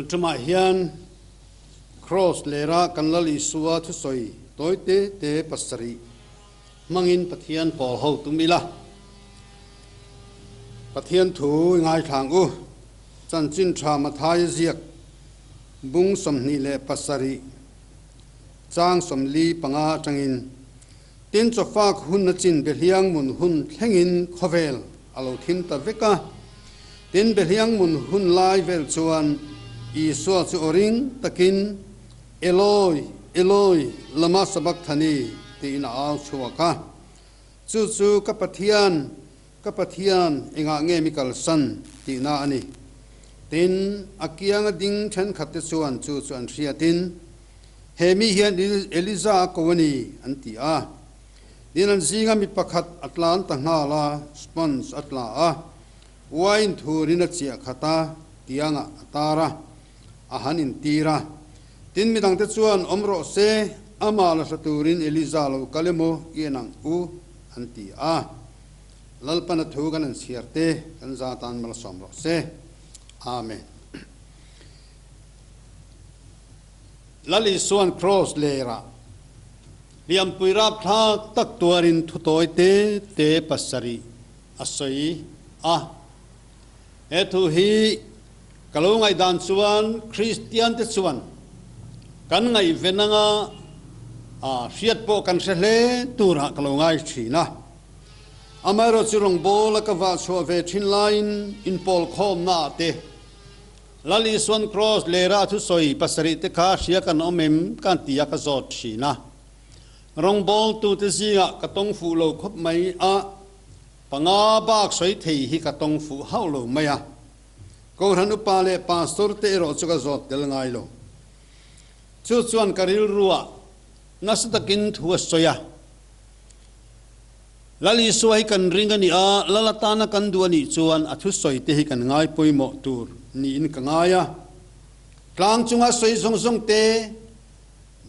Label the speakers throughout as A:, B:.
A: Tun tumah hian Kraws lera kan Lal Isua thusawi tawi te te pasarih hmangin Pathian pawl ho tum ila. Pathian thu i ngaithlang u. Chanchin tha Mathaia ziak bung 27 chang 45 atangin, Tin chawfak hun a chin behliang mun hun thlengin khawvel a lo thim ta vek a. Tin behliang mun hun lai vel chuan Isua chu aw ring takin, Eloi, Eloi, lama sabakthani? tiin a au chhuak a. Chu chu ka Pathian, ka Pathian, engah nge mi kalsan? tihna a ni. Tin, a kianga ding thenkhatte chuan chu chu an hriatin, He mi hian Eliza a ko a ni, an ti a. Tin, an zinga mi pakhat a tlan ta nghal a, sponge a tla a, wine thurin a chiah khat a, tiangah a tar a, a han intir a. Tin, midangte chuan, Awm rawh se, amah la hla turin Eliza lo kal emaw i en ang u, an ti a. Lalpan a thu kan han chhiar te, kan za tan malsawm rawh se. Amen. Lal Isua'n Kraws lerah hliampui rapthlak tak tuarin thutawi te te pasarih a sawi a. He thu hi ka lo ngaihdan chuan Kristian te chuan kan ngaihven anga hriat pawh kan hre hle turah ka lo ngai thin a. Amaherawhchu rawngbawla ka vahchhuah ve thin laiin inpawlkhawmna ah te Lal Isuan Kraws lera a thusawi pasarih te kha hria kan awm em kan ti a ka zawt thin a. Rawngbawltute zingah ka tawng fuh lo khawp mai a, panga bak sawi thei hi ka tawng fuh hauh lo mai a. Kohhran upa leh pastor te erawh chu ka zawt tel ngai lo. Chu chuan ka rilruah nasa takin thu a sawi a. Lal Isua hi kan ring a nih a, Lal atana kan duh a nih chuan a thusawi te hi kan ngai pawimawh tur niin ka ngai a. Tlang chunga sawi zawng zawng te,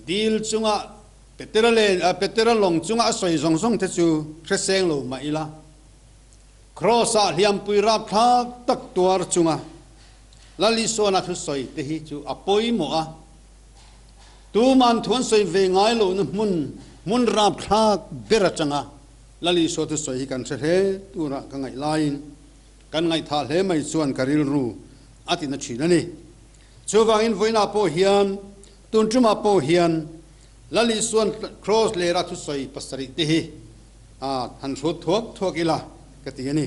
A: dil chunga Petera len, Petera lawng chunga a sawi zawng zawng te chu hre seng lo mah ila, Kraws-ah hliampui rapthlak tak tuar chunga Lal Isuana thusawi te hi chu a pawimawh a. Tuman thu an sawi ve ngai lohna hmun, hmun rapthlak ber atanga Lal Isua thusawi hi kan hre hle turah ka ngaih laiin kan ngaihthah hle mai chuan ka rilru a tina thin a ni. Chuvangin vawiinah pawh hian, tun tumah pawh hian Lal Isua'n Kraws lera thusawi pasarih te hi han hrut thuak thuak ila ka ti a ni.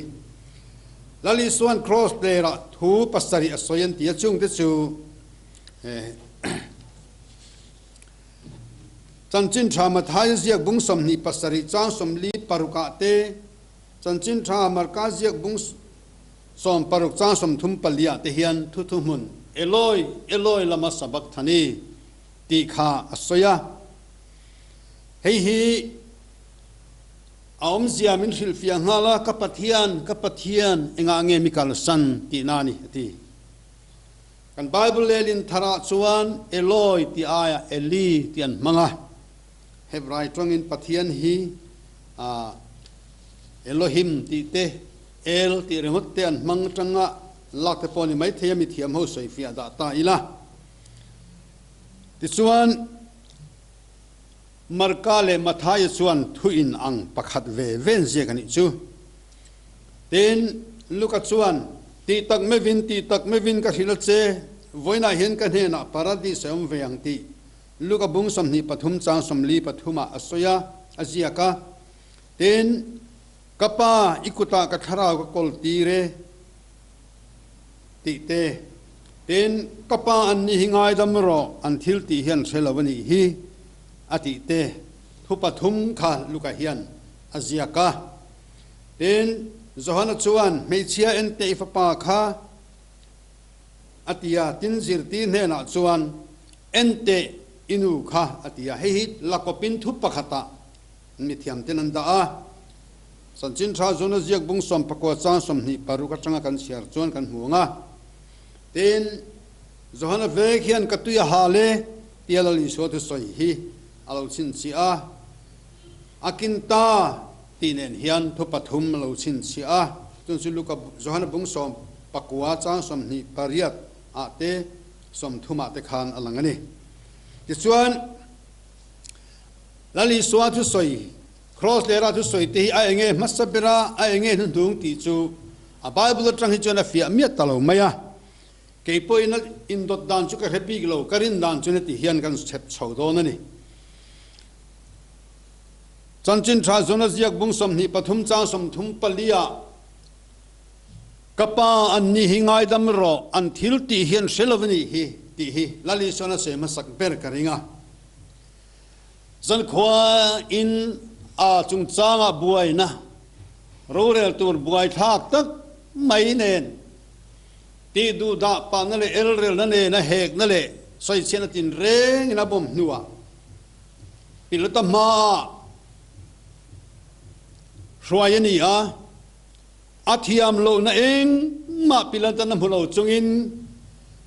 A: Lal Isua'n Kraws lera thu pasarih a sawi an ti a, chungte chu Chanchin Tha Mathaia ziak bung 27 chang 46 ah te, Chanchin Tha Marka ziak bung 16 chang 34 ah te hian thu thuhmun Eloi, Eloi lama sabakthani tih kha a sawi a. Hei hi a awmzia min hrilhfiah nghal a, Ka Pathian, ka Pathian, engah nge mi kalsan tihna a ni, a ti. Kan Bible lehlin tharah chuan Eloi tih aiah Eli tih an hmang a. Hebrai tawngin Pathian hi Elohim tih te, El tih ringawt te an hmang atanga lak te pawh a ni maithei a, mithiam ho sawifiah dah ta ila. Tichuan, Marka leh Mathaia chuan thu in ang pakhat ve ve an ziak a nih chu. Tin, Luka chuan, Tih tak mevin, tih tak mevin ka hrilh a che, vawiinah hian ka hnenah Paradis a awm ve ang tih Luka bung 23 chang 43 ah a sawi a, a ziak a. Tin, Ka pa, i kutah ka thlarau ka kawl tir e, tih te. Tin, Ka pa an ni hi ngaidam rawh, an thil tih hian hre lo a nih hi, a tih te. Thu pathum kha Luka hian a ziak a. Tin, Johana chuan, Hmeichhia en teh i fapa kha, a ti a. Tin, zirtir hnenah chuan, En teh i nu kha, a ti a. Hei hi lakawpin thu pakhatah mithiamten an dah a. Chanchin tha zuna ziak bung sawmpakua chang 26 atanga kan chhiar chuan kan hmu ang a. Tin, Johana vek hian ka tui a hal e tia Lal Isua thusawi hi a lo chhinchhiah a. A kin ta tih nen hian thu pathum a lo chhinchhiah a, chun chu Luka Johana bung 19 chang 28 ah te. 30 ah te khan a lang a ni. Tichuan, Lal Isua thusawi, Kraws lera thusawi te hi a enge hmasa bera a enge hnuhnung tih chu a Bible atang hi chuan a fiah miah ta lo mai a. Kei pawhin a indawt dan chu ka hre bik lo, ka rin dan chu heti hian kan chhep chho dawn a ni. Chanchin tha zawn a ziak bung 23 chang 34 ah, Ka pa an ni hi ngaidam rawh, an thil tih hi an hre lo a nih hi, tih hi Lal Isuan a sawi hmasak ber ka ring a. Zankhua in a chungchangah buaina rorel tur buaithlak tak mai nen tih duhdah pahna leh elrelna nena hekna leh sawichhiatna tinrengin a bawm hnuah Pilata hmaah hruai a ni a, a thiam lohna engmah Pilatan a hmu lo chungin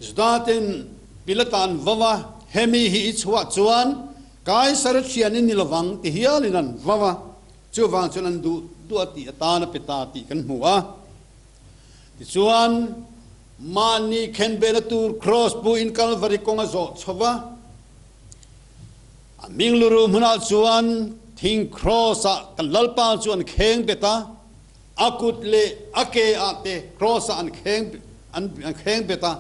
A: Judaten Pilata an vau a, Hemi hi i chhuah chuan Kaisar thian i ni lovang ti hialin an vau a, chuvang chuan an duh duh a tih atan a pe ta tih kan hmu a. Tichuan, mahni khenbehna tur kraws puin Kalvari kawng a zawh chho va, a hming luruh hmunah chuan thing kraws-ah kan Lalpa chu an kheng bet a, a kut leh a ke ah te kraws-ah an kheng an kheng bet a,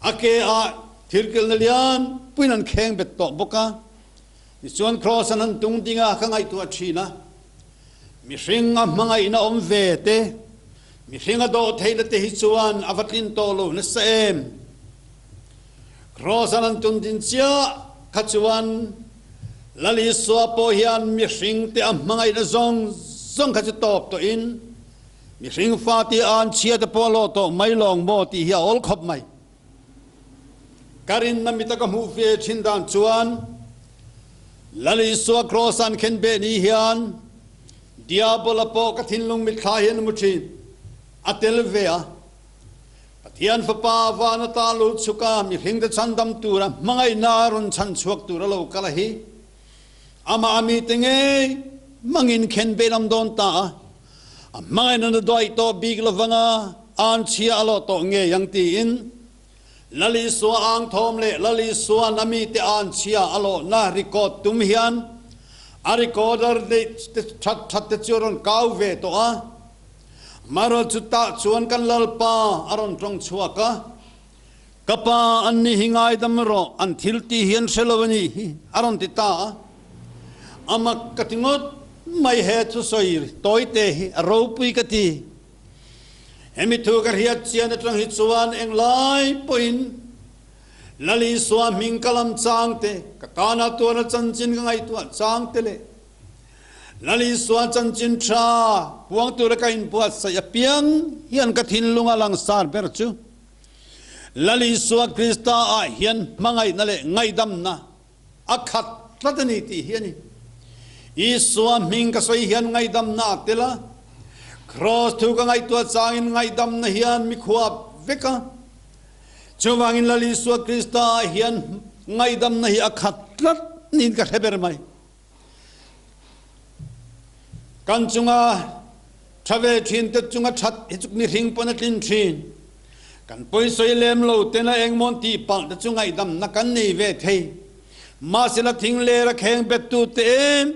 A: a ke ah thirkilna lian puiin an kheng bet tawh bawk a. Tichuan kraws an han tung ding a, ka ngaihtuah thin a. Mihring a hmangaihna awm ve te, mihring a dawh theihna te hi chuan a va tlin tawh lo nasa em? Kraws an han tun din chiah kha chuan Lal Isua pawh hian mihring te a hmangaihna zawng zawng kha chu tawp tawhin mihring fa ti an chhia te pawh a lawh tawh mai lawng maw tih hi a awl khawp mai. Ka rinna mita ka hmuh ve thin dan chuan Lal Isua Kraws an khen beh ni hian Diabola pawh ka thinlung mitthla hian a mu thin. A tel ve a. Pathian Fapa van ata lut chhuk a, mihringte chhandam tura hmangaihna a rawn chhan chhuak tur a lo kal a hi. Amah a mite ngei mangin khen beh lam dawn ta a. A hmangaihna na duaih tawh bik lovanga an chhia a lawh tawh ngei ang tiin Lal Isua ang thawm leh Lal Isua'n a mite an chhia a lawhna record tum hian a recorder neih te that that te chu a rawn kau ve tawh a. Amaherawhchu chutah chuan kan Lalpa a rawn tawng chhuak a, Ka pa, an ni hi ngaidam rawh, an thil tih hi an hre lo a nih hi, a rawn ti ta a. A mak ka ti ngawt mai he thusawi tawite hi a ropui ka ti. Hemi thu ka hriat chian atang hi chuan englai pawhin Lal Isua hming ka lam chang te, ka tana tuarna chanchin ka ngaihtuah chang te leh Lal Isua chanchin tha puang tura ka inbuatsaih apiang hian ka thinlung a langsar ber chu Lal Isua Krista ah hian hmangaihna leh ngaihdamna a khat tlat a ni tih hi a ni. Isua hming ka sawi hian ngaihdamna a tel a, Kraws thu ka ngaihtuah changin ngaihdamna hian mi khuap vek a. Chuvangin Lal Isua Krista ah hian ngaihdamna hi a khat tlat niin ka hre ber mai. Kan chunga tha ve thin te chunga that hi chu mihring pawn a tlin thin. Kan pawisawi lem lo tena engmawn tih palh te chu ngaihdamna kan nei ve thei. Mahsela thing ler a kheng bet tu te em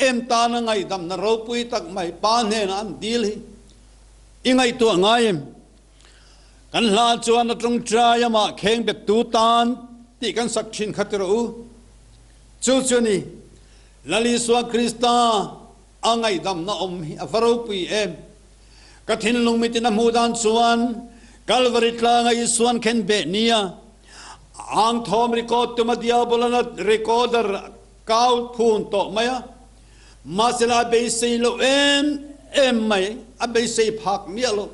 A: em tana ngaihdamna ropui tak mai pa hnenah an dil hi i ngaihtuah ngai em? Kan hla chuan a tawngtai amah kheng bet tu tan tih kan sak thin kha ti rawh u. Chu chu ni, Lal Isua Krista a ngaihdamna awm hi a va ropui em! Ka thinlung mitin a hmuh dan chuan Kalvari tlanga Isuan khen beh nia ang thawm record tuma Diabolana recorder kau phun tawh mai a, mahsela a beisei loh em em mai, a beisei phak miah loh.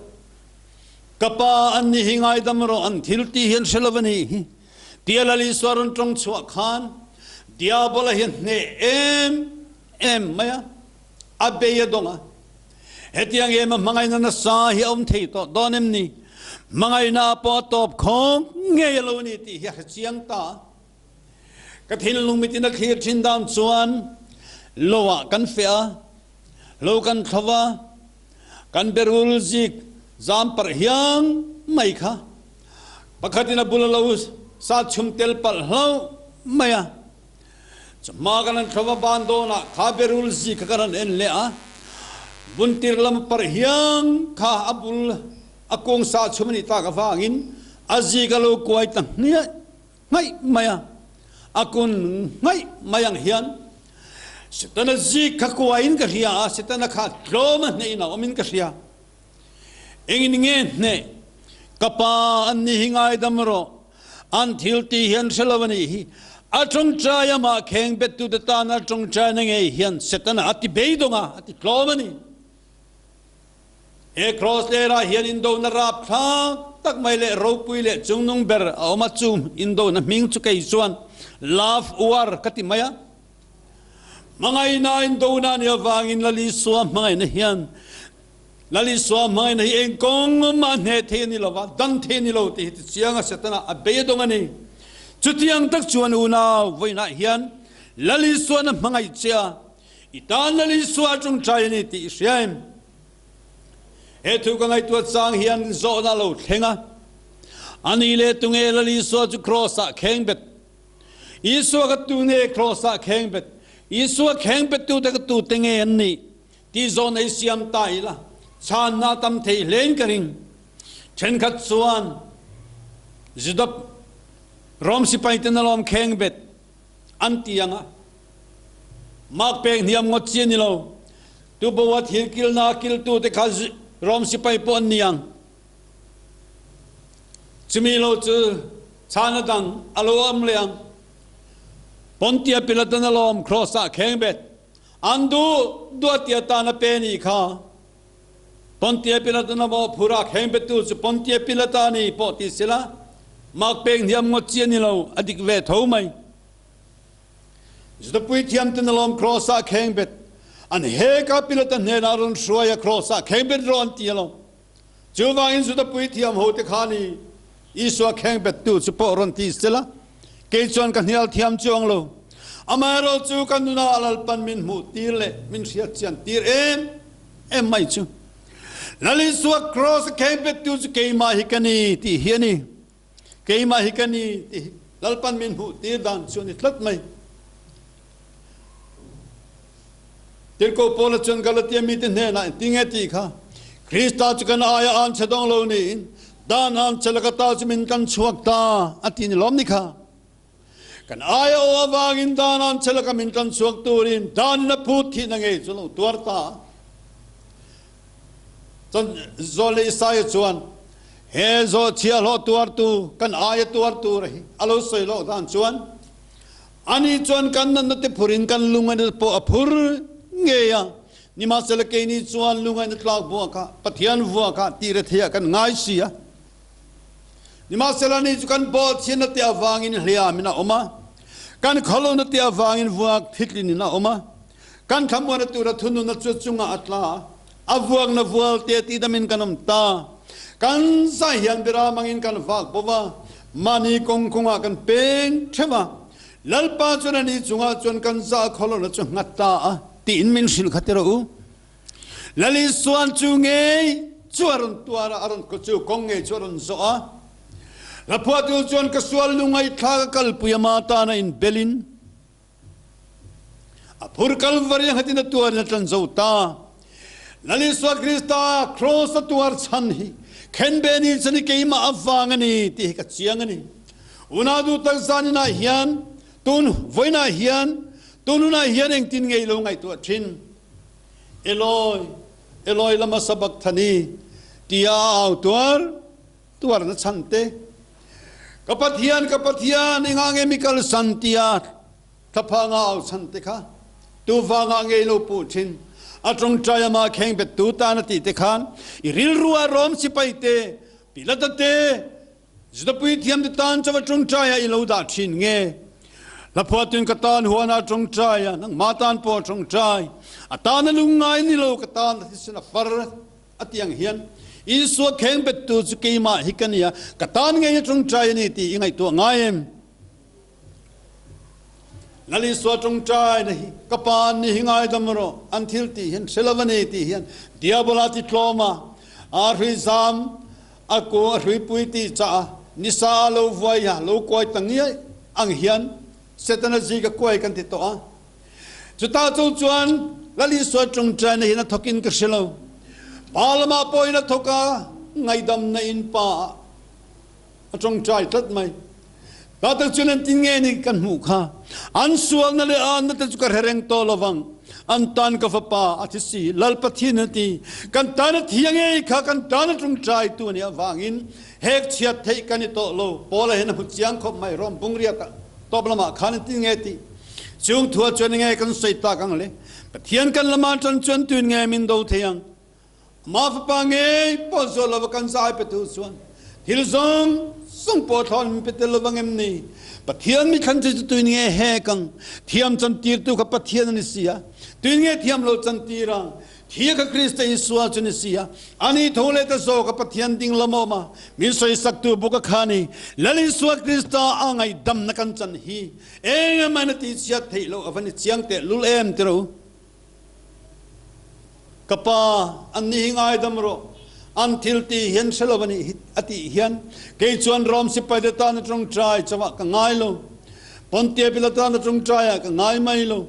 A: Ka pa an ni hi ngaidam rawh, an thil tih hi an hre lo a nih hi. Tia Lal Isua rawn tawng chhuah khan Diabola hi a hneh em em mai a, a bei a dawng a. Hetiang em a hmangaihna nasa hi a awm thei tawh dawn em ni? Hmangaihna ah pawh a tawp khawng ngei a lo ni tih hi a hre chiang ta a. Ka thinlung mitin a thlir thin dan chuan lo ah kan feh a, lo kan thlo a, kan berul zik zam parh hiang mai kha. Pakhatin a bul a lo sat chhum tel palh hlauh mai a. Chawhma kan han thlawm a ban dawnah kha berul zi kha kan han en leh a, buntir lam a parh hiang kha a bul a kung sah chhum a nih tak avangin a zik a lo kuai ta hniah nghaih mai a, a kun nghaih mai ang hian Setana zik kha kuaiin ka hria a, Setana kha tlawm a hnehin a awmin ka hria. Engin nge hneh? Ka pa an ni hi ngaidam rawh, an thil tih hi an hre lo a nih hi. A tawngtai amah kheng bettute tana tawngtaina ngei hian Setana a ti beidawng a, a ti tlawm a ni. He Kraws lerah hian indona rapthlak tak mai leh ropui leh chungnung ber a awm a, chu indona hming chu kei chuan Love War ka ti mai a. Hmangaihna indona nih avangin Lal Isua hmangaihna hian Lal Isua hmangaihna hi eng kawng mah hneh thei a ni lo va, dang thei a ni lo tih hi tichianga Setana a beidawng a ni. Chutiang tak chuan unau vawiinah hian Lal Isuan a hmangaih che a, I tan Lal Isua a tawngtai a ni tih i hria em? He thu ka ngaihtuah chang hian zawhna a lo thleng a, A ni leh tunge Lal Isua chu Kraws-ah kheng bet? Isua ka tu nge Kraws-ah kheng bet? Isua kheng bettute ka tute nge an nih? Tih zawhna i siam ta ila, chhanna a tam thei hlein ka ring. Thenkhat chuan Juda Rom sipaiten alawm kheng bet an ti ang a, Mark pek hniam ngawt chi a ni lo. Tuboa thil kilna kiltute kha Rom sipai pawh an ni ang. Chumi lo chu chhana dang a lo awm leh ang. Pontia Pilatan alawm Kraws-ah kheng bet. An duh duah tia tan a pe nih kha. Pontia Pilatan a mawh phur a, kheng bettu chu Pontia Pilata a ni pawh ti sela, Mark pek hniam ngawt chi a ni lo, a dik ve tho mai. Juda puithiamten alawm Kraws-ah kheng bet an hek a, Pilata hnenah rawn hruai a, Kraws-ah kheng bet rawh an ti alawm. Chuvangin Juda puithiam hote kha ni Isua kheng bettu chu pawh rawn ti sela, kei chuan ka hnial thiam chuang lo. Amaherawh chu ka nunah Lalpan min hmuh tir leh min hriat chian tir em em mai chu. Lal Isua Kraws-a kheng bettu chu keimah hi ka ni tih hi a ni. Keimah hi ka ni tih hi Lalpan min hmuh tir dan chu a ni tlat mai. Tirhkoh Paula chuan Galatia mite hnenah engtin nge tih kha, Krista chu kan aia an chhe dawng lo niin dan an che laka ta chu min kan chhuak ta a ti ni lawm ni kha. Kan aia aw avangin dan an che laka min kan chhuak turin danin a phut thihna ngei chu lo tuar ta. Cun Zawl le Isaiah chuan he zaw chiahhlawh tuartu kan aia tuartu hi a lo sawi loh dan chuan ani chuan kan natna te phur in kan lungaihna pawh a phur ngei a, nimahsela keini chuan lungaihna tlak vuah kha Pathian vuah kha tih retheiah kan ngai si a. Nimahsela ni chu kan bawlchhiatna te avangin hliamin a awm a, kan khawlohna te avangin vuak thitlin in a awm a, Kan thlamuana tura thununa chu chungah a tla a, a vuakna vualte tidamin kan awm ta. Kan zai hian bira mangin kan vak bo va, mahni kawng kawngah kan peng theuh a. Lalpa chuan ani chungah chuan kan zah khawlawna chu nghat ta a, tiin min hrilh kha ti rawh u. Lal Isuan chu ngei chu a rawn tuar a, a rawn chu kawng ngei chu a rawn zawh a. Laphuatu chuan ka sual lungaithla ka kalpui a ma tana inbelin, A phur Kalvari a nghatin a tuarin a tlan zo ta. Lal Isua Krista Kraws a tuar chhan hi khenbeh ni chan hi keimah avang a ni tih hi ka chiang a ni. Unau duh tak zaninah hian, tun vawiinah hian, tun hunah hian engtin nge i lo ngaihtuah thin? Eloi, Eloi lama sabakthani tia a au tuar tuarna chhan te, Ka Pathian, ka Pathian, engah nge mi kalsan tia thlaphanga au chhan te kha tuvangah nge i lo puh thin? A tawngtai amah kheng bettu tan a tih te khan i rilru ah Rom sipai te, Pilata te, Juda puithiam te tan chauh a tawngtai ah i lo dah thin nge? Hlaphuatun ka tan huan ah tawngtai a, nangmah tan pawh a tawngtai. A tan a lungngai ni lo, ka tan a thisen a far. A ti ang hian, Isua kheng bettu chu keimah hi ka nia, ka tan ngei a tawngtai a ni tih i ngaihtuah ngai em? Lal Isua tawngtaina hi ka pa an ni hi ngaidam rawh, an thil tih hian hre lo a ni tih hian Diabola ti tlawm a, a hrui zam a ku a hruipui tih chah a. Nisa a lo vuai a, lo kuai ta ngiai ang hian Setana zik a kuai kan ti tawh a. Chutah chu chuan Lal Isua tawngtaina hian a thawkin ka hre lo. Pa lamah pawhin a thawk a, ngaihdamna in pa a tawngtai tlat mai. Tah tak chuan an tin nge ni kan hmuh kha. An sualna leh anna te chu ka hre reng tawh lo vang. An tan ka fapa a thi si, Lal Pathian a ti. Kan tan a thi a ngei kha kan tan a tawngtai tu a nih avangin hek chhiat theih ka ni tawh lo. Paula hian a hmu chiang khawp mai, Rom bungriat ah tawp lamah khan an tin nge tih. Chung thua chuan nge kan sawi tak ang le? Pathian kan lama tan chuan tuin nge min do thei ang? Amah fapa ngei pawh zawh lova kan zai petu chuan thil zawng zawng pawh thlawn min pe tel lovang em ni? Pathian mi thlan chu tuin nge hek ang? Thiam chantirtu kha Pathian a ni si a, tuin nge thiam lo chantir ang? Thia kha Krista Isua chu ni si a, ani tho leh ta zawk a Pathian ding lam a awm a, min sawisaktu bawk a kha ni. Lal Isua Krista a ngaihdamna kan chan hi eng emaw na tihchhiat theih loh a va ni chiang teh lul em tiro. Ka pa, an ni hi ngaidam rawh, an thil tih hian hre lo a nih hi a tih hian kei chuan Rom sipai te tan a tawngtai chauhah ka ngai lo, Pontia Pilata tan a tawngtaiah ka ngai mai lo.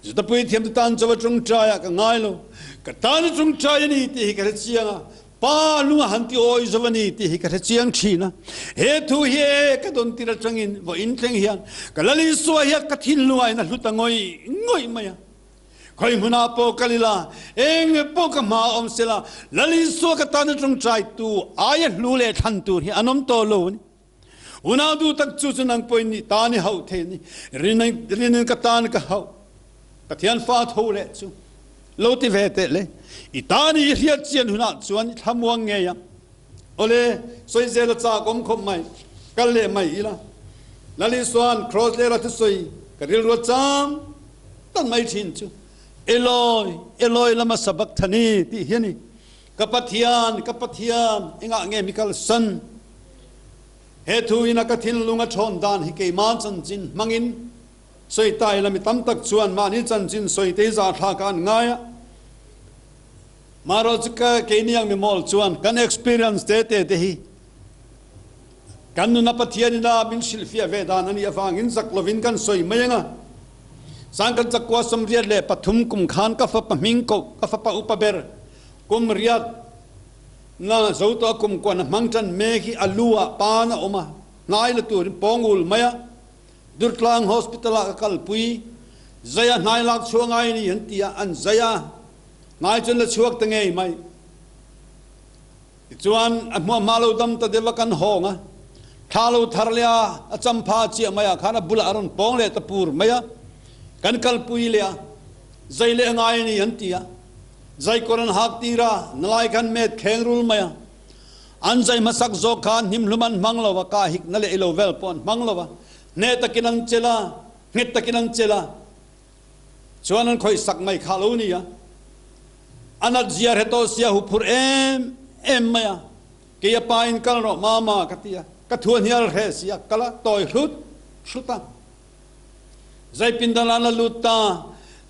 A: Juda puithiam te tan chaw a tawngtai ah ka ngai lo. Ka tan a tawngtai a ni tih hi ka hre chiang a, Pa lung a han ti awi zo a ni tih hi ka hre chiang thin a. He thu hi e ka dawn tir atangin vawiin thleng hian ka Lal Isua hi ka thinlungah in a hlut a ngawih ngawih mai a. Khawi hmunah pawh kal ila, eng pawh ka hma a awm sela, Lal Isua ka tan a tawngtai tu aia hlu leh thlan tur hi an awm tawh lo a ni. Unau duh tak chu chu nang pawhin nih tan i hauh thei a ni. Rinin ka tan ka hauh. Pathian fa tho leh chu lo ti ve teh le. I tan i hriat chian hunah chuan i thlamuang ngei ang. Awle, sawi zel a chak awm khawp mai. Kal leh mai ila. Lal Isua'n Kraws lera thusawi ka rilru a chang tan mai thin chu, Eloi, Eloi lama sabakthani tih hi a ni. Ka Pathian, ka Pathian, engah nge mi kalsan? He thu in a ka thinlung a thawn dan hi keimah chanchin hmangin sawi ta ila mi tam tak chuan mahni chanchin sawi te zahthlak ah an ngai a. Marawh chu ka keini ang mi mawl chuan kan experience te te te hi kan nuna Pathian in a min hrilhfiah ve dan a nih avangin zak lovin kan sawi mai ang a. Sangkhat zakua 83 kum khan ka fapa hming koh ka fapa upa ber kum riat Na zo tawh a kum kuan a hmang tan mek hi a lu ah pan a awm a, hnai la turin pawng ul mai a, Durtlang Hospital ah ka kalpui, zai a hnai lak chhuah ngai a ni an ti a, an zai a, hnai chuan la chhuak ta ngei mai. Tichuan a hmuahhma lo dam ta deuh a kan hawng a, thla lo thar leh a, a champha chiah mai ah khan a bulah a rawn pawng leh ta pur mai a, kan kalpui leh a, zai leh a ngai a ni an ti a. Zaikawr an hak tir a, nalai khan met kheng rul mai a. An zai hmasak zawk khan hnimhlum an hmang lo a, kah hikna leh ilo vel pawh an hmang lo a. Hneh takin an chelh a, nghet takin an chelh a, chuan an khawih sak mai kha lo ni a. A nat zia hre tawh sia huphurh em em mai a. Kei a pa in kal rawh mama ka ti a, ka thu a hnial hre si a, kal a tawi hrut hrut a. Zai pindan ah na lut ta,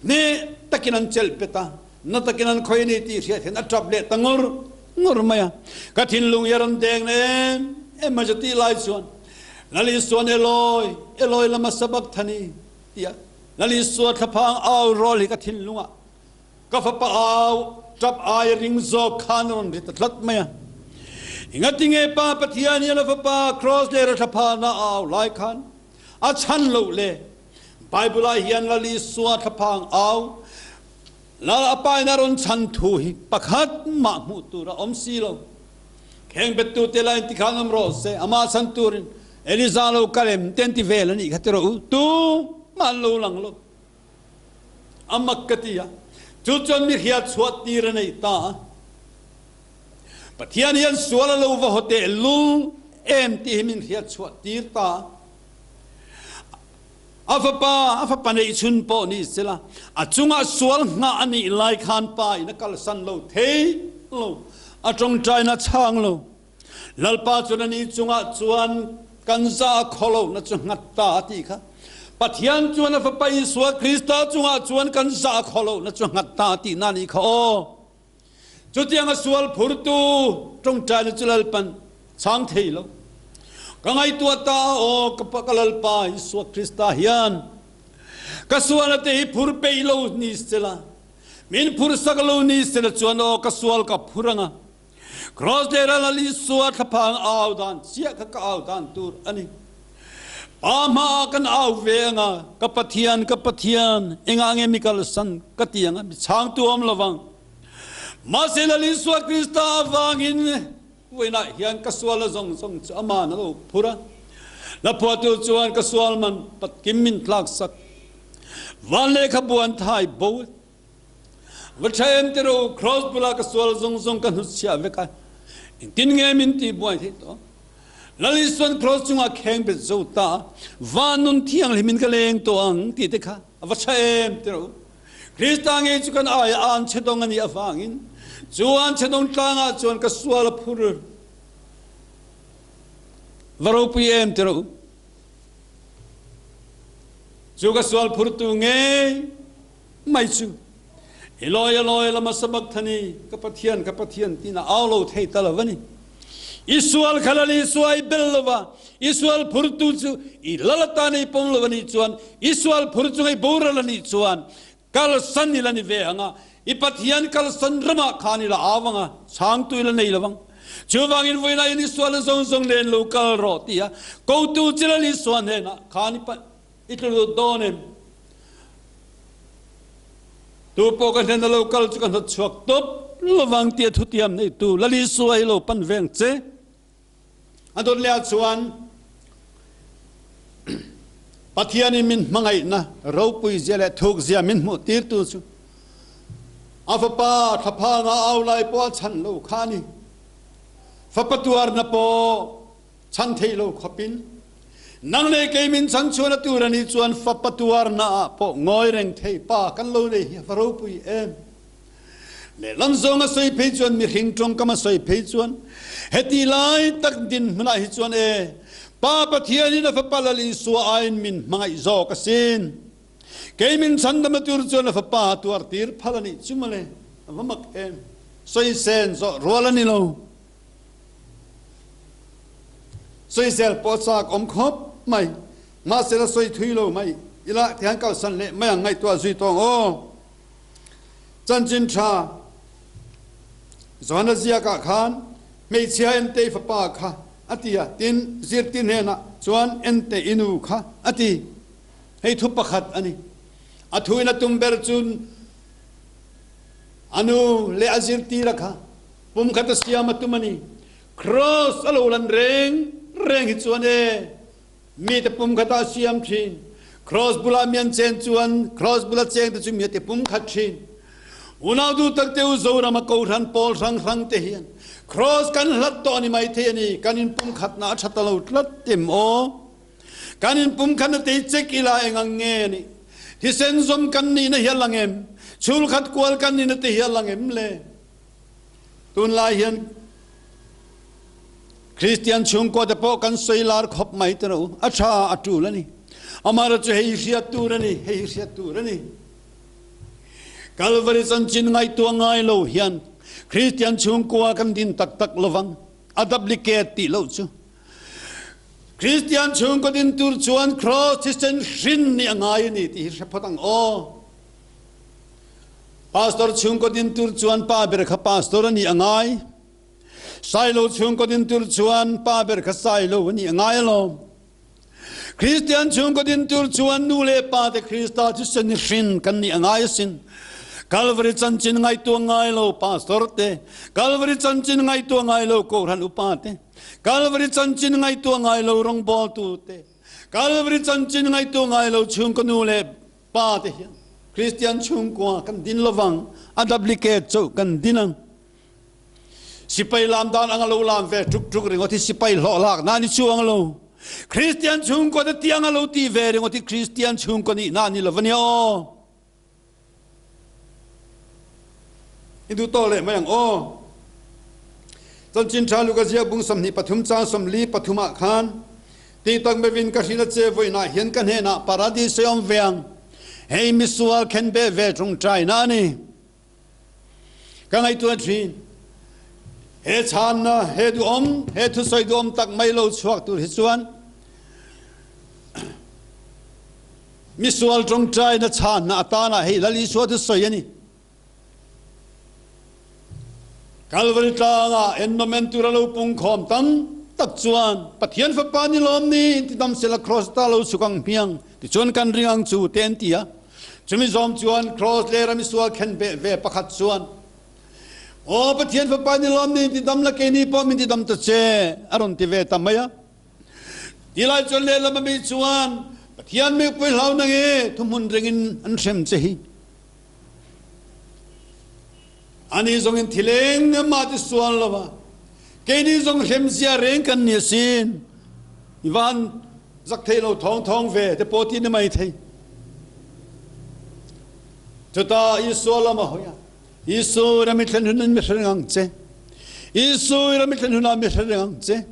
A: hneh takin an chelh pet a, na takin an khawih a ni tih hriat hian a tap leh ta ngur ngur mai a. Ka thinlung hi a rawn deng na em em mai chu tih lai chuan Lal Isua'n Eloi, Eloi lama sabakthani tia Lal Isua thlaphang au rawl hi ka thinlungah Ka fapa au tap ai a ring zawk khan a rawn ri ta tlat mai a. Engatinge Pa Pathian hian a fapa Kraws leh Rathlaphana a au lai khan a chhan loh le? Bible ah hian Lal Isua thlaphang au Lal a pa in a rawn chhan thu hi pakhat mah hmuh tur a awm si lo. Kheng bettu te lain tikhan awm rawh se, amah chhan turin Eliza lo kal em te an ti vel a nih kha ti rawh u, tumah an lo lang lo. A mak ka ti a, chu chuan mi hriat chhuah tir a nei ta a. Pathian hian sual a lo va haw teh lul em tih hi min hriat chhuah tir ta a. A fapa, a fapa neih chhun pawh ni sela, a chungah sual nghah a nih lai khan pa in a kalsan lo thei lo, a tawngtaina chhang lo. Lalpa chuan ani chungah chuan kan za a khaw lo na chu nghat ta a ti kha. Pathian chuan a Fapa Isua Krista chungah chuan kan za a khaw lo na chu nghat ta a tihna a nih kha aw. Chutiang a sual phurtu tawngtaina chu Lalpan chhang thei lo. Ka ngaihtuah ta a, Aw ka Pa, ka Lalpa Isua Krista hian ka sualna te hi phur peih lo ni sela, min phur sak lo ni sela chuan aw ka sual ka phur ang a, Kraws leh ral Isua thlaphang au dan chiah kha ka au dan tur a ni. Pa hmaah kan au ve ang a, Ka Pathian, ka Pathian, engah nge mi kalsan ka ti ang a, mi chhangtu awm lo vang. Mahse Lal Isua Krista avangin vawiinah hian ka sual a zawng zawng chu aman a lo phur a, la phuahtu chuan ka sual man patkim min tlaksak. Van lehkhabu an thai bo. Va tha em ti ro, Kraws bulah ka sual zawng zawng ka hnutchhiah vek a, engtin nge min tih buai theih tawh? Lal Isuan Kraws chungah kheng bet zo ta, van nun thianghlim in ka leng tawh ang tih te kha a va tha em ti ro. Krista ngei chu kan aia an chhe dawng a nih avangin chu an chhe dawng tlangah chuan ka sual a phur va ropui em ti ro. Chu ka sual phurtu ngei mai chu Eloi Eloi lama sabakthani ka Pathian ka Pathian tiin a au lo thei ta lo a ni. I sual kha lal Isua i bel lova, i sual phurtu chu i lal atan i pawm lo a nih chuan, i sual phur chunga i boral a nih chuan kalsan i la ni ve ang a, i Pathian kalsan ramah khan i la au ang a, chhangtu i la nei lo ang. Chuvangin vawiinah in i sual zawng zawng nen lo kal rawh ti a kotu chi lal Isua hnenah khan i tlu lut dawn em? Tu pawh ka hnena lo kal chu ka hnawt chhuak tawp lovang tia thutiam neitu Lal Isua hi lo pan veng che. A dawt leh ah chuan Pathianin min hmangaihna ropui zia leh thuk zia min hmuh tirtu chu a fapa thlaphanga au lai pawh a chhan lo kha a ni. Fapa tuarna pawh Chhan thei lo khawpin nang leh kei min chhan chhuahna tur a nih chuan fapa tuarna ah pawh ngawi reng thei pa kan lo nei hi a va ropui em. Lehlam zawng a sawi phei chuan mihring tawngkam a sawi phei chuan heti lai tak dinhmunah hi chuan e Pa Pathianin a fapa Lal Isua aiin min hmangaih zawk asin. Kei min chhandamna tur chuan a fapa tuar tir phal a nih chu mawle a va mak em. Sawi sen zawh rual a ni lo. Sawisel pawh chak awm khawp mai, mahse la sawi thui lo mai ila tihian kalsan leh mai ang ngaihtuah zui tawng aw. Chanchin tha Johana ziakah khan hmeichhia Entei fapa kha a ti a, tin zirtir hnenah chuan Entei i nu kha a ti. Hei thu pakhat a ni. A thuin a tum ber chu a nu leh a zirtira kha Pum khat a siam a tum a ni. Kraws a lo lan reng reng hi chuan e, mite pum khat ah a siam thin. Kraws bulah mi an chen chuan kraws bula cheng te chu mi a ti pum khat thin. Unau duh tak te u Zoram a kohhran pawl hrang hrang te hian kraws kan hlat tawh a ni mai thei a ni. Kan in pum khatna a tha ta lo tlat em aw. Kan in pum khatna te hi check ila eng ang nge a nih. Thisen zawm kan nihna hi a lang em? Chhul khat kual kan nihna te hi a lang em le? Tunlai hian Kristian chhungkua te pawh kan sawi lar khawp mai ta lo, a tha a tul a ni. Amaherawhchu hei hi hriat tur a ni, hei hi hriat tur a ni. Kalvari chanchin ngaihtuah ngai lo hian Kristian chhungkua kan din tak tak lovang, a duplicate tih loh chu. Kristian chhungkaw din tur chuan Kraws thisen hrin nih a ngai a ni tih hi hre phawt ang aw. Pastor chhungkaw din tur chuan pa ber kha pastor a nih a ngai. Sailo chhungkaw din tur chuan pa ber kha sailo a nih a ngai alawm. Kristian chhungkaw din tur chuan nu leh pa te Krista thisen i hrin kan nih a ngai asin. Calvary chanchin ngaihtuah ngai lo pastor te, Calvary chanchin ngaihtuah ngai lo Kohhran upa te, Calvary chanchin ngaihtuah ngai lo rawngbawltu te, Calvary chanchin ngaihtuah ngai lo chhungkaw nu leh Pa te hian Kristian chhungkua kan din lovang, a duplicate chauh kan din ang. Sipai lam dan anga lo lam ve tuk tuk ringawt hi sipai hlawh lak na ni chuang lo. Kristian chhungkua te tianga lo ti ve ringawt hi Kristian chhungkua nih na ni lo va nia aw. I duh tawh leh mai ang aw. Chanchin Tha Luka ziak bung 23 chang 43 ah khan ti tak mevin ka hrilh a che vawiinah hian ka hnenah paradis a awm ve ang. Hei misual khenbeh ve tawngtaina a ni. Ka ngaihtuah thin. He chhanna, he duhawm, he thusawi duhawm tak mai lo chhuak tur hi chuan misual tawngtaina chhanna atana hei Lal Isua thusawi a ni. Kalvari tlangah ennawmen tura lo pungkhawm tam tak chuan Pathian Fapa ni lawm ni in ti dam sela Kraws ta lo chhuk ang hmiang tichuan kan ring ang chu te an ti a. Chumi zawm chuan Kraws lera misual khenbeh ve pakhat chuan Aw Pathian Fapa ni lawm ni in ti dam la keini pawh min ti dam ta che a rawn ti ve ta mai a. Tilai chuan lehlam ami chuan Pathian mipui hlau nang e thuhmun rengin an hrem che hi. Ani zawngin thil eng mah ti sual lo a, keini zawng hremzia reng kan ni asin. I van zak thei lo thawng thawng ve te pawh ti ni mai thei. Chutah Isua lam a hawi a, Isu ram i thlen hunin mi hre reng ang che. Isu ram i thlen hunah mi hre reng ang che.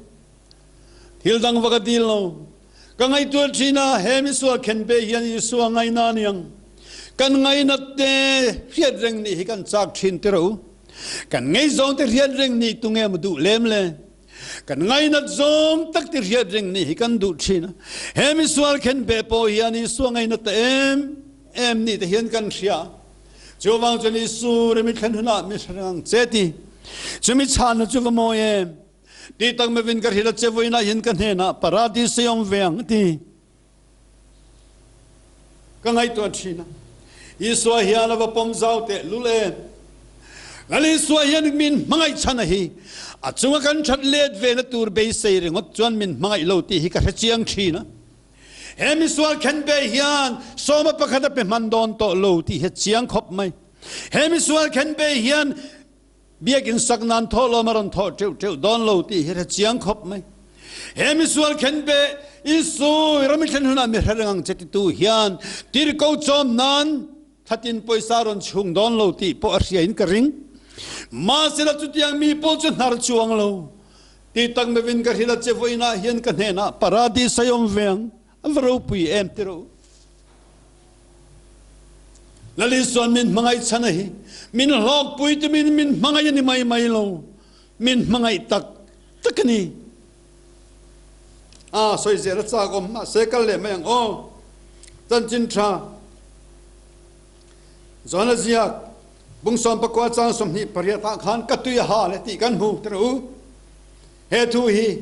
A: Thil dang va ka dil lo. Ka ngaihtuah ṭhin a, he misual khenbe hian Isua ngaina a niang. Kan ngainat te hriat reng nih hi kan chak ṭhin ti rawh u. Kan ngeizawng te hriat reng nih tunge maw duh lem le? Kan ngainat zawng tak te hriat reng nih hi kan duh ṭhin a. He misual khenbe pawh hian Isua ngainat ta em em nih te hian kan hria. Chuvang chuan Isu rem i thlen hunah mi hre reng ang che ti. Chumi chhanna chu va mawi em? Ti tak mevin ka hrilh a che vawiinah hian ka hnenah paradis a awm ve ang ti ka ngaihtuah thin a. Isua hian a va pawm zau teh lul em. Lal Isua hian min hmangaih chhan a hi a chunga kan that let ve na tur beisei ringawt chuan min hmangaih lo tih hi ka hre chiang thin a. He misual khenbe hian sawma pakhat a pe hman dawn tawh lo tih hi a chiang khawp mai. He misual khenbe hian Biakinn sak nan thawhlawm a rawn thawh teuh teuh dawn lo tih hi hre chiang khawp mai. He misual khenbe Isu ram i thlen hunah mi hre reng ang che titu hian tirhkoh chawm nan thlatin pawisa rawn chhung dawn lo tih pawh a hria in ka ring. Mahsela chutiang mi pawh chu hnar chuang lo. Ti tak mevin ka hrilh a che vawiinah hian ka hnenah paradis a awm ve ang. A va ropui em ti rawh u. Lal Isuan min hmangaih chhan a hi min hlawkpui tumin min hmangaih a ni mai mai lo, min hmangaih tak tak a ni. A sawi zel a chak awm mahse kal leh mai ang aw. Chanchin tha John a ziak bung 14 chang 28 ah khan ka tui a ha le tih kan hmu ti rawh u. He thu hi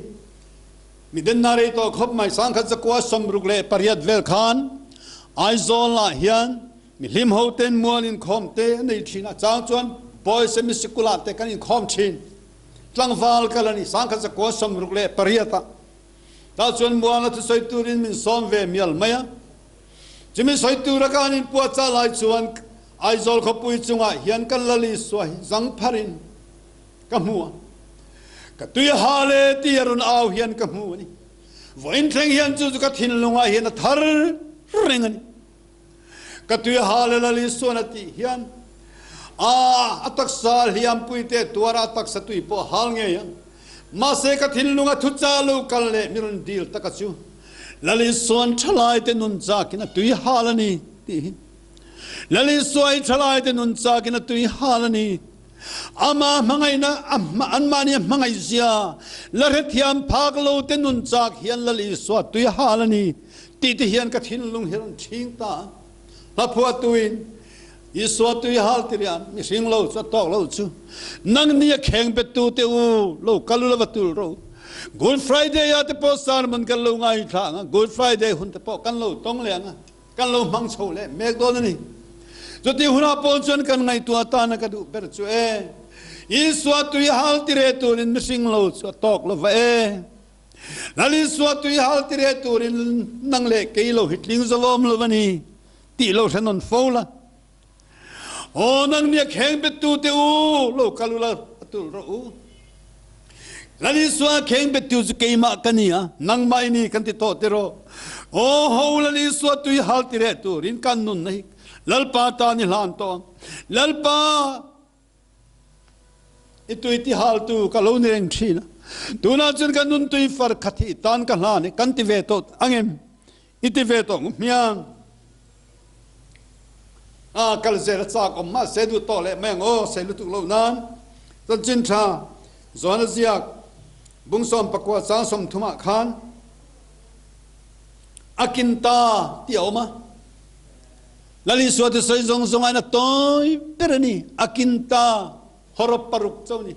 A: Mi denna rei tawh khawp mai 1968 vel khan Aizawl ah hian mi hlim ho ten mual inkhawm te a nei thin a, chang chuan Boys semi sikul ah te kan inkhawm thin. Tlangval kal a ni 1968 ah. Tah chuan mual a thusawi turin min sawm ve mial mai a. Chumi sawi tura ka han inpuahchah lai chuan Aizawl khawpui chungah hian kan Lal Isua hi zangpharin ka hmu a, ka tui a ha le ti a rawn au hian ka hmu a ni. Vawiin thleng hian chu chu ka thinlungah hian a thar reng a ni. Ka tui a ha le Lal Isuan a tih hian a a taksa hliampui te tuara a taksa tui pawh a hal ngei ang. Mahse ka thinlunga thucha lo kal leh mi rawn dil taka chu Lal Isuan thalaite nun chakin a tui hal a ni tih hi. Lal Isua hi thalaite nun chakin a tui hal a ni. Amah hmangaihna, anmahni a hmangaihzia la hrethiam phak lo te nun chak hian Lal Isua tui hal a ni tih te hian ka thinlung hi a rawn chhing ta a. Hlaphuah tuin Isua tui hal ti rian mihring lo chu a tawk lo chu nangni a kheng bettu te u lo kal u la va tul ro. Good Friday ah te pawh sermon kan lo ngaithla ang a, Good Friday hun te pawh kan lo tawng leh ang a. Kan lo hmang chho leh mek dawn a ni. Chuti hunah pawh chuan kan ngaihtuah atana ka duh ber chu e, Isua tui hal ti reh turin mihring lo chu a tawk lo va e. Lal Isua tui hal ti reh turin nang leh kei lo hi tling zawm lo a ni tih lo hre nawn fo la. Aw nang nia kheng bettu te u, lo kal u la, a tul rawh u. Lal Isua kheng bettu chu keimah ka ni a, nangmah i ni kan ti tawh tiraw. Aw ho Lal Isua tui hal ti reh turin kan nunna hi Lalpa tan i hlan tawh ang. Lalpa i tui ti haltu ka lo ni reng thin a, tunah chuan ka nun tui far khat hi i tan ka hlan e kan ti ve tawh angem? I ti ve tawh hmiang. A kal zel a chak awm mahse duh tawh leh mai ang aw, sei lutuk lo nan. Chanchin tha. Johana ziak bung 19 chang 30 ah khan a kin ta tih a awm a. Lal Isua thusawi zawng zawng ah in a tawi ber a ni. A kin ta hawrawp paruk chauh a ni.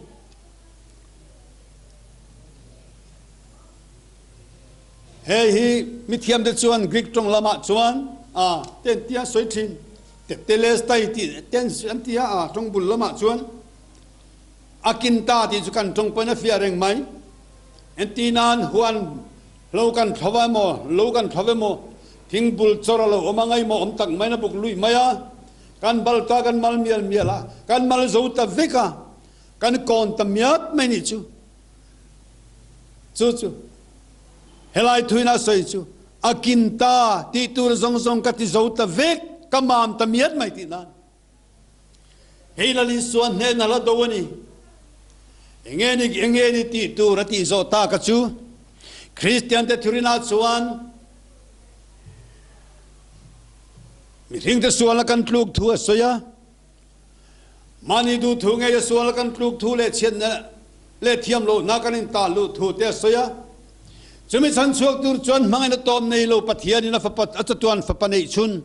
A: Hei hi mithiamte chuan Greek tawng lamah chuan a ten tia sawi thin. Tetelestai tih ten an ti a, a tawng bul lamah chuan a kin ta tih chu kan tawng pawhin a fiah reng mai. Enti nan huan hlo kan thlo emaw, lo kan thlo emaw, thing bul chawr a lo awm a ngaihmawh awm tak maiin a buk luih mai a, kan bal ta kan mal mial mial a, kan mal zo ta vek a, kan kawn ta miat mai nih chu. Chu chu helai thuin a sawi chu a kin ta tih tur zawng zawng ka ti zo ta vek, ka mam ta miat mai tih nan. Hei Lal Isua hnena la do a ni. Enge ni enge ni tih tur a tih zawh ta ka chu Kristian te thurinah chuan mihring te sualna kan tluk thu a sawi a. Mahni duhthu ngei a sual kan tluk thu leh chhiatna leh thiam lohna kan intah luh thu te a sawi a. Chumi chhan chhuak tur chuan hmangaihna tawp nei lo Pathianin a fapa a chatuan fapa neih chhun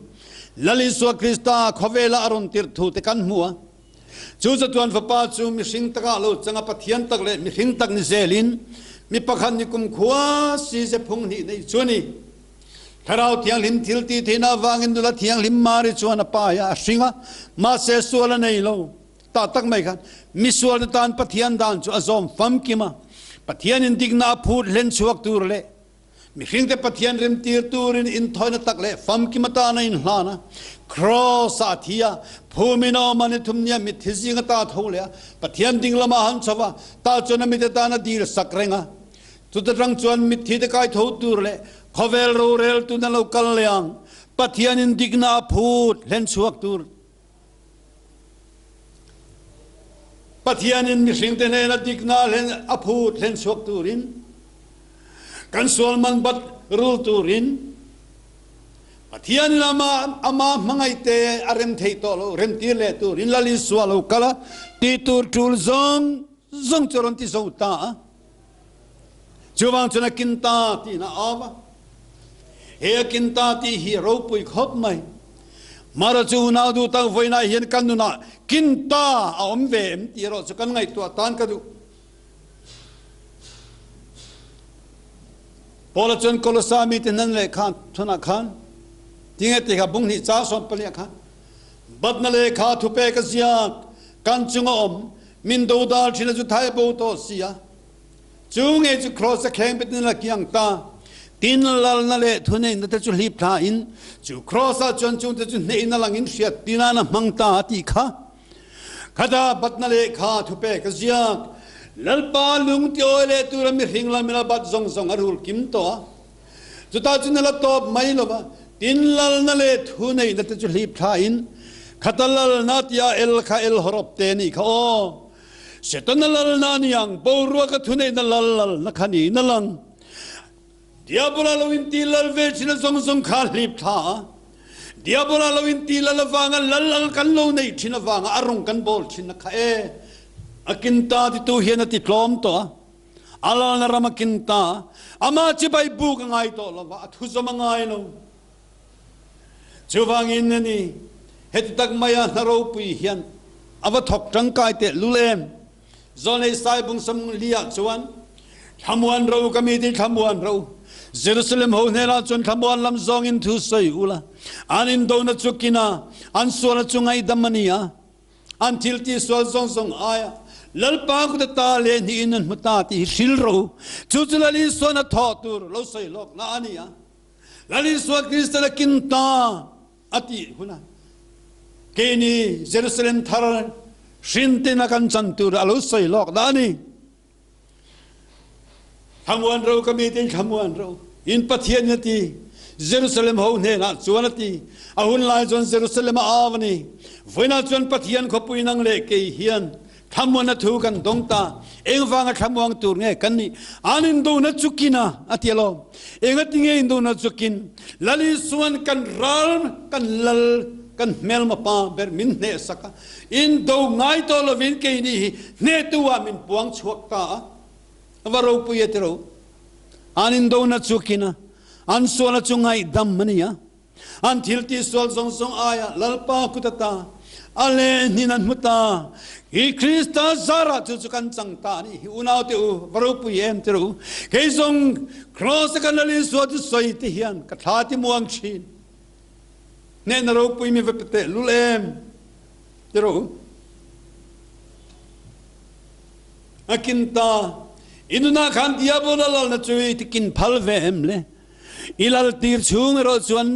A: Lal Isua Krista khawvela a rawn tirh thu te kan hmu a. Chu chatuan fapa chu mihring takah lo changa Pathian tak leh mihring tak ni zelin mi pakhat ni kumkhua si zephung hnih neih chu a ni. Thlarau Thianghlim thil tih theihna avangin nula thianghlim Mari chuan a pa hi a hring a, mahse sual a nei lo. Tah tak mai khan misualte tan Pathian dan chu a zawm famkim a, Pathianin dikna a phut hlen chhuak tur leh mihringte Pathian remtir turin inthawina tak leh famkim atan a inhlan a. Kraws-ah a thi a, phumin a awm a, ni thum nia mitthi zing ata a tho leh a, Pathian ding lamah a han chho va, tah chuan a mite tan a dil sak reng a. Chuta tang chuan mitthi te kai tho tur leh khawvel rorel tun a lo kal leh ang, Pathianin dikna a phut hlen chhuak tur. Pathianin mihringte hnena dikna hlen a phut hlen chhuak turin, kan sual man bat rul turin, Pathianin ama ama hmangaihte a rem theih tawh lo remtir leh turin Lal Isua lo kal a, tih tur tul zawng zawng chu a rawn ti zo ta a. Chuvang chuan a kin ta tiin a au a. He a kin ta tih hi a ropui khawp mai. Mara chu unau duh tak vawiinah hian kan nunah kin ta a awm ve em tih erawh chu kan ngaihtuah tan ka duh. Paula chuan Kolosa mite hnan lehkha thunah khan tinge ti kha bung hnih chang 14 ah khan batna lehkha thupek a ziak kan chunga awm Min dodal thin a chu thai bo tawh si a, chu ngei chu Kraws a kheng bet in a kiang ta. Tin lalna leh thuneihna te chu hlip thla in, chu Kraws ah chuan chung te chu hneh in a lang in hriat tin an a hmang ta a tih kha. Khata batna lehkha thupek a ziak, Lalpa lung ti awi leh tura mihring lam in a bat zawng zawng a rul kim tawh a. Chutah chuan a la tawp mai lo va, tin lalna leh thuneihna te chu hlip thla in, khata lalna tia el kha el hawrawp te nih kha aw. Setana lalna a ni ang, boruaka thuneihna lal lalna kha niin a lang. Diabola lo inti lal ve thin a zawng zawng kha a hlip thla a. Diabola lo inti lal avanga lal lal kan lo neih thin avanga a rawng kan bawl thin a kha e. A kinta titu hian a ti tlawm tawh a. A lalna ram a kin ta. Amah chibai buk a ngai tawh lo va, a thuzawm a ngai lo. Chuvangin a ni, heti tak maia hna ropui hian a va thawk tangkai tehlul em? Zawlnei Sai bungsam li ah chuan, Thlamuan ro ka mi ti thlamuan ro. Jerusalem ho hnenah chuan thlamuan lam zawngin thu sawi ula. An indona chu kin a, an sualna chu ngaihdam a ni a. An thil ti sual zawng zawng aia Lalpa kut ata leh hnihin an hmu ta tih hi hril rawh u. Chu chu Lal Isuan a thawh tur lo sawi lawkna a ni a. Lal Isua Kristan a kin ta a tih hunah keini Jerusalem thar hrintin a kan chan tur a lo sawi lawkna a ni. Thlamuan ro ka mite thlamuan ro in Pathian a ti Jerusalem ho hnenah chuan a ti a hun lai chuan Jerusalem a au a ni vawiinah chuan Pathian khawpui nang leh kei hian thlamuan a thu kan dawng ta engvanga thlamuang tur nge kan nih an indona chu kin a a ti alawm engatinge indona chu kin Lal Isuan kan ral kan lal. kan hmelma pa ber min hnehsak a, indo ngai tawh lovin keini hi hnehtu ah min puang chhuak ta a, a va ropui e tiro. An indona chu kin a, an sualna chu ngaihdam a ni a. An thil tihsual zawng zawng aiah Lalpa kut ata a lehnin an hmu ta. Hi Krista zarah chu chu kan chang ta a nih hi unaute u, va ropui em ti rawh u. Kei zawng Kraws a kan Lal Isua chu sawi te hian ka thla ti muang thin. Hnehna ropui mi va pe teh lul em ti rawh u. A kin ta, i nunah khan Diabola lalna chu i ti kin phal ve em le? I lal tir chhung erawh chuan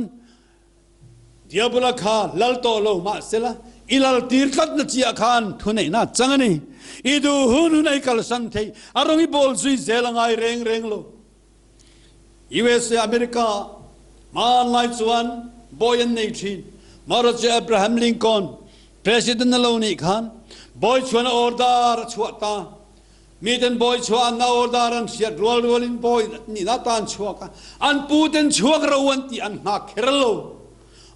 A: Diabola kha lal tawh lo mahsela i lal tir tlatna chiah khan thuneihna a chang a ni. I duh hun hun a i kalsan thei, a rawng i bawl zui zel a ngai reng reng lo. USA, America, hmanlai chuan bawi an nei thin. Marawhchu Abraham Lincoln President a lo nih khan bawi chuan a order a chhuah ta. Miten bawi chhuah an order an hriat rual rualin bawi nihna ta an chhuak a, an puten chhuak ro an tih an nghak kher lo.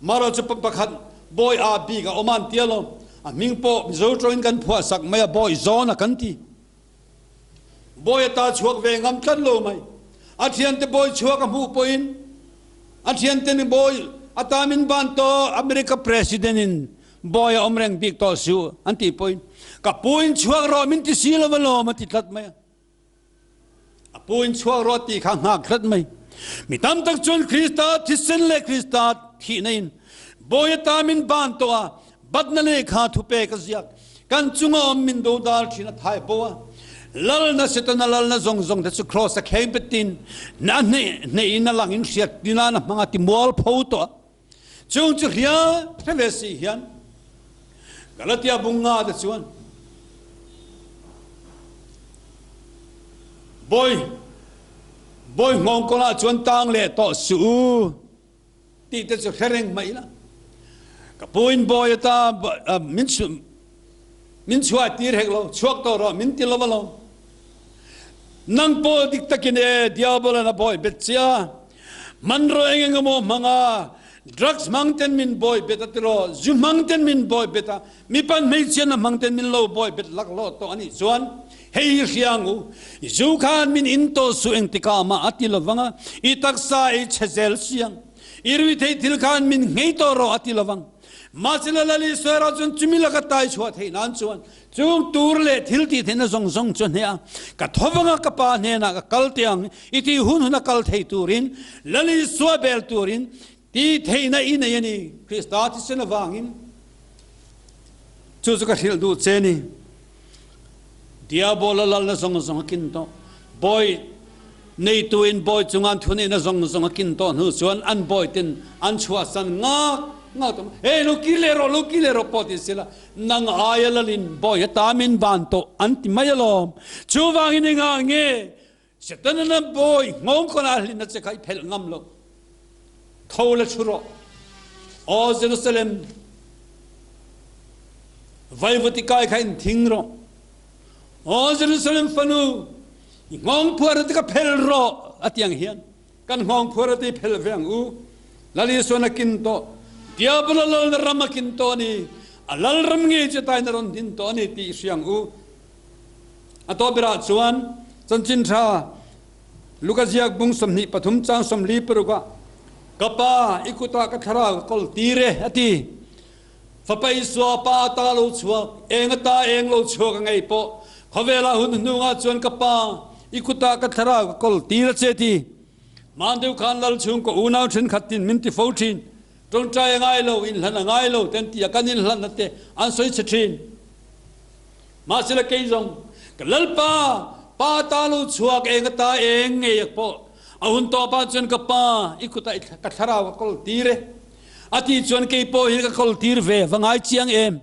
A: Marawh chu pakhat bawi aa bik a awm a an ti alawm. A hming pawh Mizo tawngin kan phuah sak mai a, bawi zawn a kan ti. Bawi ata chhuak ve ngam tlat lo mai. A thiante bawi chhuak a hmuh pawhin a thiante ni bawi ata min ban tawh America President in Bawi a awm reng bik tawh suh an tih pawhin ka pu in chhuak rawh min ti si lo alawm a ti tlat mai a. A pu in chhuak rawh tih kha nghak tlat mai. Mi tam tak chuan Krista thisen leh Krista thihna in bawi ata min ban tawh a, batna lehkha thupek a ziak. Kan chunga awm min dodal thin a thai bo a. Lalna Setana lalna zawng zawng te chu Kraws a kheng petin na hneh hnehin a langin hriat tinan a hmang a ti mualpho tawh a. Chung chu hria hre ve si hian Galatia bung nga te chuan bawi bawi nghawng kawngah chuan tang leh tawh suh u tih te chu hre reng mai ila. Ka pu in bawi ata min min chhuah tir hek lo, chhuak tawh rawh min ti lo alawm. Nang pawh dik takin e Diabolan a bawi bet che a, hmanraw eng eng emaw hmang a, drugs hmang ten min bawi bet a tiraw, zu hmang ten min bawi bet a, mipan hmeichhia na hmang ten min lo bawi bet laklawh tawh a nih chuan hei hi hria ang u, zu khan min in tawh suh engtikah mah a ti lovang a, i taksa ei chhe zel si ang, i ruithei thil khan min nghei tawh rawh a ti lovang. Mahsela Lal Isua erawh chuan chumi laka tai chhuah theih nan chuan chung tur leh thil tih theihna zawng zawng chu hneh a, ka tho vang a, ka Pa hnenah ka kal teh ang i tih hun hun a kal thei turin Lal Isua bel turin tih theihna i nei a ni. Krista thisen avangin chu chu ka hrilh duh che ni. Diabola lalna zawng zawng a kin tawh. Bawi neituin bawi chunga an thuneihna zawng zawng a kin tawh hnu chuan an bawite'n an chhuahsan ngak ngak tawh. Hey, lo kir leh rawh, lo kir leh rawh pawh ti sela, nang aia lalin bawi ata min ban tawh an ti mai alawm. Chuvangin engah nge Setana bawi nghawng kawnah a hlinna che kha i phelh ngam loh? Tho la thu rawh, Aw Jerusalem, vaivuti kai kha in thing rawh. Aw Jerusalem fanu, i nghawng phuar te ka phel rawh a ti ang hian kan nghawng phuar te i phel ve ang u. Lal Isuan a kin tawh, Diabola lalna ram a kin tawh a ni, a lalram ngei chu tain a rawn din tawh a ni tih i hria ang u. A tawh berah chuan chanchin tha Luka ziak bung 23 chang 46 ah Ka pa, i kutah ka thlarau ka kawl tir e, a ti. Fapa Isua pa ata lo chhuak, eng ata eng lo chhuak a ngei pawh, khawvelah hun hnungah chuan ka pa, i kutah ka thlarau ka kawl tir a che, ti. Hmaan deuh khan lal chhungkaw unau thenkhat tin min ti fo thin. Tawngtai a ngai lo, inhlan a ngai lo te an ti a, kan inhlanna te an sawi chhe thin. Mahsela kei zawng, ka Lalpa, Pa ta lo chhuak eng ata eng ngei ak pawh, a hun tawpah chuan ka Pa, i kutah ka thlarau ka kawl tir e. A tih chuan kei pawh hi ka kawl tir ve, va ngai chiang em?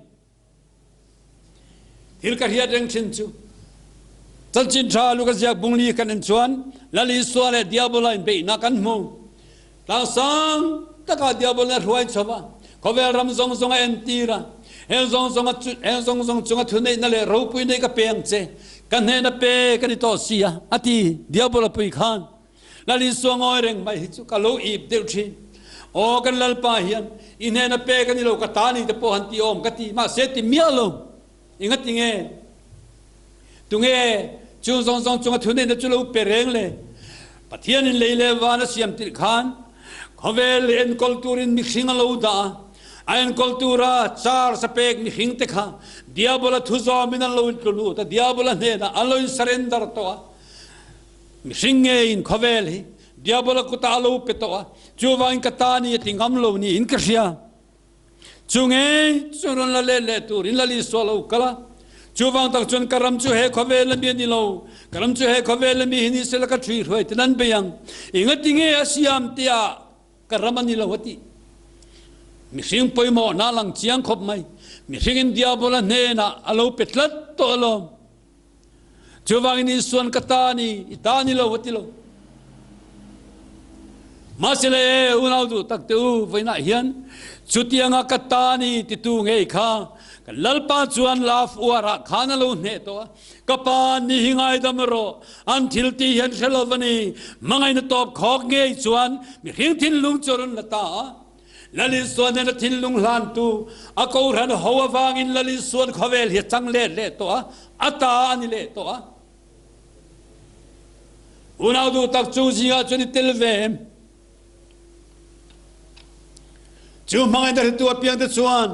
A: Thil ka hriat reng thin chu, Chanchin Tha Luka ziak bungli kan en chuan Lal Isua leh Diabola inbeihna kan hmu. Tlangsang takah Diabol nih a hruai chho va, khawvel ram zawng zawng a entir a, heng zawng zawng a heng zawng zawng chunga thuneihna leh ropui nei ka pe ang che, ka hnena pe ka ni tawh si a, a ti. Diabol a pui khan Lal Isua ngawi reng mai hi chu ka lo ip deuh thin.
B: Aw kan Lalpa hian i hnena pek a ni lo, ka ta ni te pawh han ti awm ka ti, mahse ti miah lo. Engati nge? Tunge chung zawng zawng chunga thuneihna chu lo pe reng le? Pathianin lei leh van a siam tirh khan khawvel enkawl turin mihring a lo dah a, a enkawl tura charge a pek mihring te kha Diabola thu zawmin an lo intlu lut a, Diabola hnenah an lo in surrender tawh a. Mihring ngeiin khawvel hi Diabola kutah a lo pe tawh a, chuvangin ka ta ni a ti ngam lo niin ka hria. Chu ngei chu rawn la let leh turin Lal Isua lo kal a. Chuvang tak chuan ka ram chu he khawvel ami a ni lo, ka ram chu he khawvel ami hi ni sela ka ṭhui hruai ten an bei ang. Engati nge a siam tiah ka ram a ni lo a tih. Mihring pawimawhna a lang chiang khawp mai. Mihringin Diabola hnenah a lo pe tlat tawh alawm. Chuvangin Isuan ka ta a ni, i ta a ni lo a ti lo. Mahse le e, unau duh tak te u, vawiinah hian chutianga ka ta a ni titu ngei kha kan Lalpa chuan laf uarah khan a lo hneh tawh a, ka pa ni hi ngaidam rawh, an thil tih hi an hre lo va ni, hmangaihna tawp khawk ngei chuan mihring thinlung chu a rawn la ta a. Lal Isuan hian a thinlung hlantu a kohhran ho avangin Lal Isuan khawvel hi a chang let leh tawh a, a ta a ni leh tawh a. Unau duh tak chung zingah chuan i tel ve em? Chu hmangaihna hretu apiangte chuan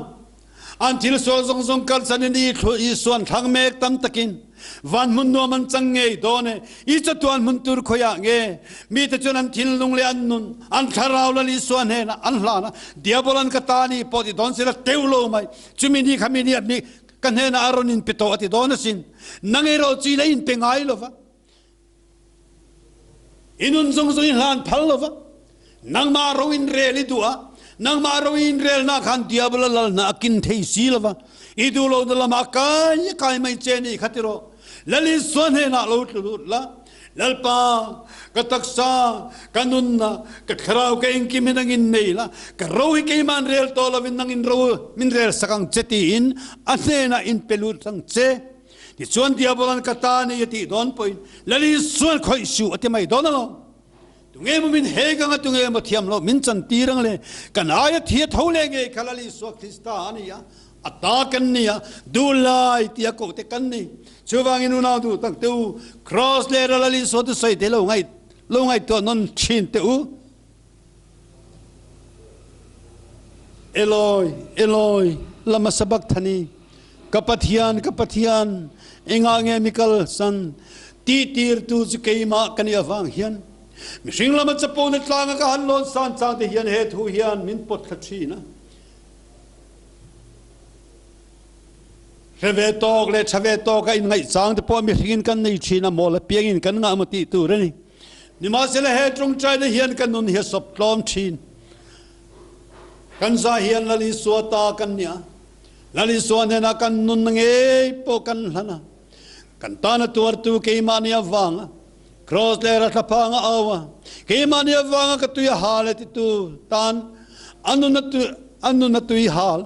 B: An thil sual zawng zawng kalsan in i Isuan thlang mek tam takin van hmun nuam an chang ngei dawn e. I chatuan hmun tur khawiah nge mite chuan an thinlung leh an nun, an thlarau lal Isua hnenah an hlan a, Diabol an ka ta ni pawh ti dawn sela teuh lo mai. Chumi ni kha mi nih mi ka hnenah a rawn inpe tawh a ti dawn asin. Nang erawh chu i la inpe ngai lo va. I nun zawng zawng i hlan phal lo va, nangmah ro in rel i duh a, nangmah ro i inrelnak khan diabol a lal hna a kin thei si lo va, i duh lo na lamah kai kai mai che ni kha ti rawh. Lal Isua hnenah lo tlu lut la, Lalpa, ka taksa, ka nunna, ka thlarau ka engkim hi nangin nei la, ka ro hi keimah an rel tawh lovin nangin ro min rel sak ang che tiin a hnenah in pe lut ang che. Tichuan Diabolan ka ta ni a tih dawn pawhin Lal Isuan khawih suh a ti mai dawn alawm. Tunge maw min hek anga tunge maw thiam loh min chan tir ang le? Kan aia thi a tho leh ngei kha Lal Isua Krista a ni a, a ta kan ni a, duh lai tia koh te kan ni. Chuvangin unau duh tak te u, Kraws leh Lal Isua te sawi te lo ngaih lo ngaihtuah nawn thin teh u. Eloi, Eloi, lama sabakthani, ka Pathian, ka Pathian, engah nge mi kalsan? Tih tirtu chu keimah ka nih avang hian mihring lama chapona tlanga ka han lawn san chang te hian he thu hian min pawt thla thin a. Hre ve tawk leh tha ve tawk a inngaih chang te pawh mihringin kan nei thin a, mawl apiangin kan ngah maw tih tur a ni. Nimahsela he tawngtaina hian ka nun hi a sawp tlawm thin. Kan za hian Lal Isua ta kan nia. Lal Isua hnenah kan nun ngei pawh kan hlan a. Kan tana tuartu keimahni avanga Kraws leh Rathlaphang a au a, keimahni avanga ka tui a hal e titu tan a nun a nun a tui hal.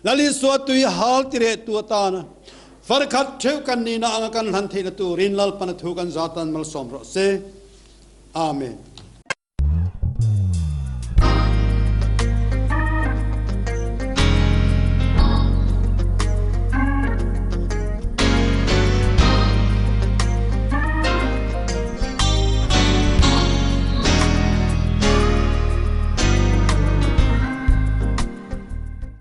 B: Lal Isua tui hal ti reh tu atana farkhat theuh kan nihna anga kan hlan theihna turin Lalpan a thu kan zatan malsawm rawh se. Amen.